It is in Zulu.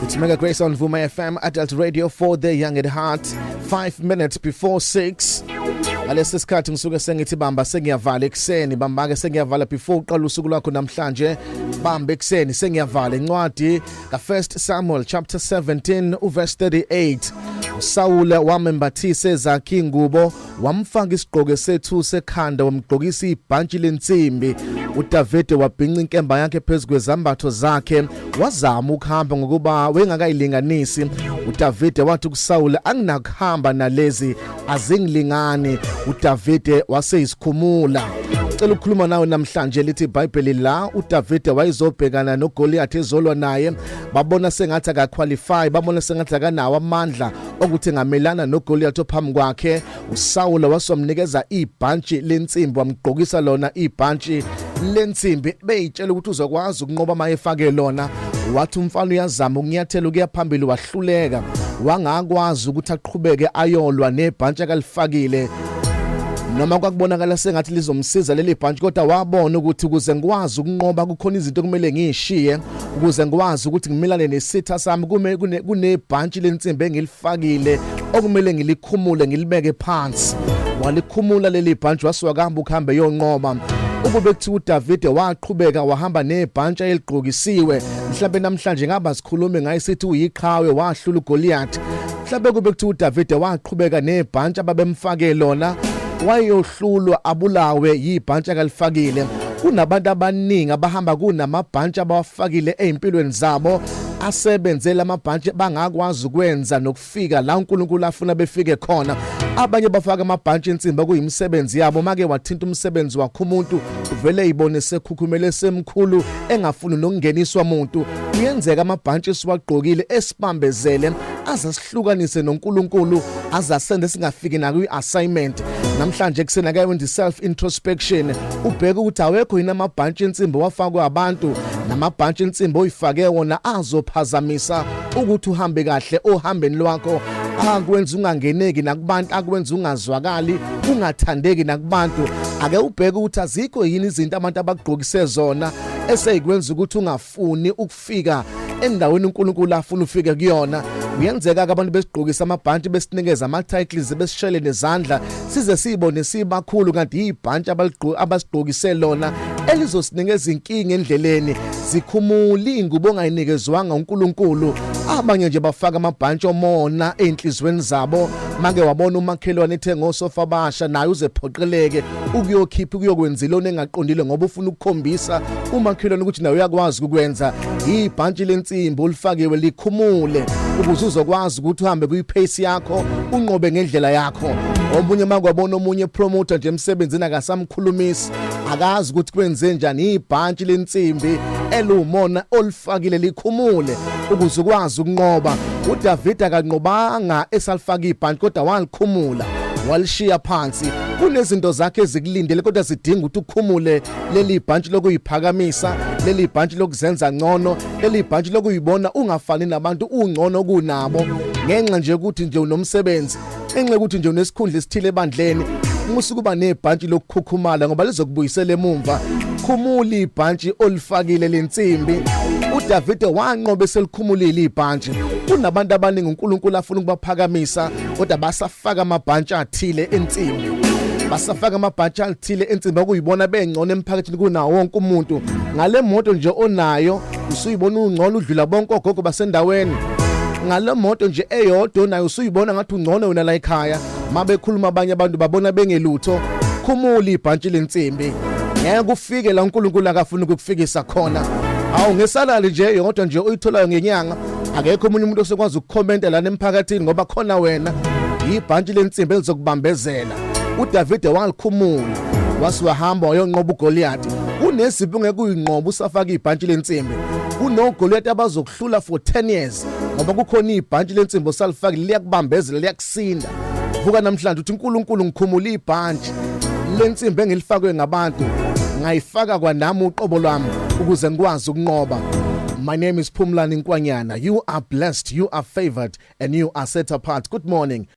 It's Mega Grace on Vuma FM, Adult Radio for the Young at Heart. 5 minutes before 6. Ngalesi sikhathi ngisuke sengithi bamba sengiyavala ekuseni, bamba ke sengiyavala before uqala usuku lwakho namhlanje, bamba ekuseni sengiyavala. Incwadi ka1 Samuel chapter 17 uverse 38. uSawule wamembathisa ezakhe ingubo, wamfaka isigqoko esethu sekhanda, wamgqokisa ibhantshi lensimbi. uDavide wabhinca inkemba yakhe phezu kwezambatho zakhe, wazama ukuhamba ngokuba wengakayilinganisi. uDavide wathi kuSawule, "Anginakuhamba nalezi, azingilingani." uDavide waseyisikhumula. Cela ukukhuluma nawe namhlanje. Lithi iBhayibheli la uDavide wayezobhekana noGoliath, ezolwa naye. Babona sengathi akaqualify, babona sengathi akanawo amandla okuthi ngamelana noGoliath ophambi kwakhe. uSawula wasomnikeza ibhantshi lensimbi, wamgqokisa lona ibhantshi lensimbi, beyitshela ukuthi uzokwazi ukunqoba mayefake lona. Wathi umfana uyazama ukunyathela ukuya phambili, wahluleka, wangakwazi ukuthi aqhubeke ayolwa nebhantshi akalifakile. Noma kwakubonakala sengathi lizomsiza leli bhantshi, kodwa wabona ukuthi ukuze ngikwazi ukunqoba kukhona izinto okumele ngiyishiye. Ukuze ngikwazi ukuthi ngimelane nesitha sami, kume kunebhantshi lensimbi engilifakile okumele ngilikhumule, ngilibeke phansi. Walikhumula leli bhantshi, wasuka kahamba ukuhambe yonqoba. Ukube kuthiwa uDavide waqhubeka wahamba nebhantshi eligqokisiwe, mhlawumbe namhlanje ngaba sikhulume ngaye sithi uyiqhawe, wahlula uGoliath. Mhlawumbe kube kuthiwa uDavide waqhubeka nebhantshi ababemfake lona, wayohlulwa, abulawe yibhantshi akalifakile. Kunabantu abaningi abahamba kunamabhantshi abawafakile ezimpilweni zabo, asebenzela amabhantshi bangakwazi ukwenza nokufika la uNkulunkulu afuna befike khona. Abanye bafaka amabhantshi ensimbi kuyimisebenzi yabo. Make wathinta umsebenzi wakhe umuntu, uvele ibone sekhukhumele, semkhulu, engafuni nokungeniswa umuntu. Kuyenzeka amabhantshi esiwagqokile esibambezele, azasihlukanise noNkulunkulu, azasende singafiki na kwi-assignment. Namhlanje kusena ke self introspection, ubheke ukuthi awekho yini amabhantshi ensimbi wafakwe abantu, namabhantshi ensimbi oyifake wona azophazamisa ukuthi uhambe kahle ohambeni lwakho, akwenza ungangeneki nakubantu, akwenza ungazwakali, ungathandeki nakubantu. Ake ubheke ukuthi azikho yini izinto abantu abagqokise zona eseyikwenza ukuthi ungafuni ukufika endaweni uNkulunkulu afuna ufike kuyona. Kuyenzeka ke abantu besigqokisa amabhantshi, besinikeza ama titles, besishele nezandla, size sibone sibakhulu, kanti ibhantshi abasigqokise lona elizosinikeza inkinga endleleni. Zikhumula ingubo ongayinikezwanga uNkulunkulu. Abanye nje bafaka amabhantshi omona einhlizweni zabo. Make wabona umakhelwane ethenga osofa basha, naye uzephoqeleke ukuyokhipha, ukuyokwenza ilona engaqondile, ngoba ufuna ukukhombisa umakhelwane ukuthi naye uyakwazi ukwenza. Ibhantshi lensimbi olifakiwe likhumule ukuze uzokwazi ukuthi uhambe kuyipace yakho, unqobe ngendlela yakho. Omunye makwabona omunye promoter nje emsebenzini, akasamkhulumisi, akazi ukuthi kwenze njani. Ibhantshi lensimbi elumona olifakile likhumule ukuze ukwazi ukunqoba. uDavid akanqobanga esalifaka ibhantshi, kodwa walikhumula, walishiya phansi. Kunezinto zakhe ezikulindele, kodwa zidinga ukuthi ukhumule leli bhantshi lokuyiphakamisa, leli bhantshi lokuzenza ngcono, leli bhantshi lokuyibona ungafani nabantu, ungcono kunabo, ngenxa nje ukuthi nje unomsebenzi, ngenxa yokuthi nje unesikhundla esithile ebandleni. Musa kuba nebhantshi lokukhukhumala, ngoba lizokubuyisela emumva. Khumula ibhantshi olifakile lensimbi. uDavide wanqoba eselikhumulile ibhantshi. Kunabantu abaningi uNkulunkulu afuna ukubaphakamisa, kodwa basafaka amabhantshi athile ensimbi, basafaka amabhantshi athile ensimbi okuyibona bengcono emphakathini kunawo wonke umuntu. Ngale moto nje onayo, usuyibona ungcono udlula bonke ogogo basendaweni. Ngale moto nje eyodwa onayo, usuyibona ngathi ungcono wena la ekhaya. Mabekhuluma abanye abantu, babona bengelutho. Khumula ibhantshi lensimbi, ngeke ufike la uNkulunkulu akafuna ukukufikisa khona. Awu, ngesalary nje yodwa nje oyitholayo ngenyanga, akekho omunye umuntu osekwazi ukukhomenta lana emphakathini ngoba khona wena. Ibhantshi lensimbi elizokubambezela. uDavide walikhumula, wasiwahamba wayonqoba uGoliath. Kunesiphi ongeke uyinqoba usafaka ibhantshi lensimbi? KunoGoliath abazokuhlula for 10 years ngoba kukhona ibhantshi lensimbi osalifakile, liyakubambezela, liyakusinda. Vuka namhlanje uthi, "uNkulunkulu, ngikhumula ibhantshi lensimbi engilifakwe ngabantu, ngayifaka kwanami uqobo lwami ukuze ngikwazi ukunqoba." My name is Phumlani Nkwanyana. You are blessed, you are favored and you are set apart. Good morning.